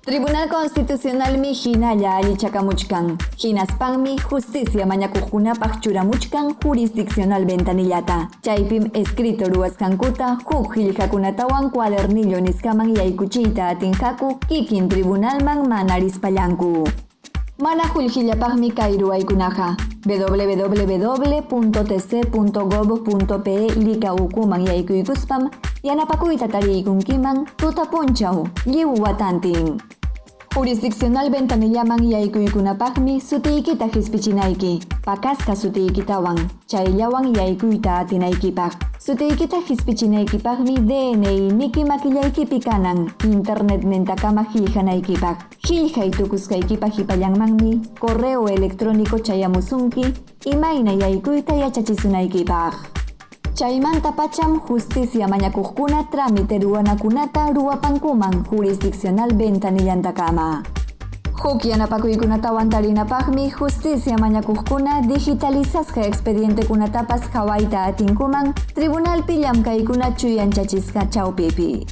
Tribunal Constitucionalmi hinalla allichakamuchkan, hinaspanmi justicia mañakuqkunapaq churamuchkan jurisdiccional ventanillata. Chaypim escrito ruwasqankuta huk qillqakunatawan cuadernillo nisqaman yaykuchiyta atinqaku kikin tribunalman mana rispallanku. Mana qullqillapaqmi kay ruwaykunaqa www.tc.gob.pe lika ukuman yaykuykuspam yanapakuyta tariykunkiman tuta punchaw lliw watantin. Jurisdiccional ventanillaman yaykuykunapaqmi sutiykita qispichinayki, pakasqa sutiykitawan, chayllawan yaykuyta atinaykipaq. Sutiykita qispichinaykipaqmi DNI niki makillaykipi kanan internetnintakama qillqanaykipaq. Qillqay tukusqaykipa qipallanmanmi correo electrónico chayamusunki imayna yaykuyta yachachisunaykipaq. Chaymanta pacham justicia mañakuqkuna trámite ruwanakunata ruwapankuman jurisdiccional ventanillantakama. Huk yanapakuykunatawan tarinapaqmi justicia mañakuqkuna digitalizasqa expedientekunatapas qhawayta atinkuman tribunalpi llamkaykuna chuyanchachisqa chawpipi.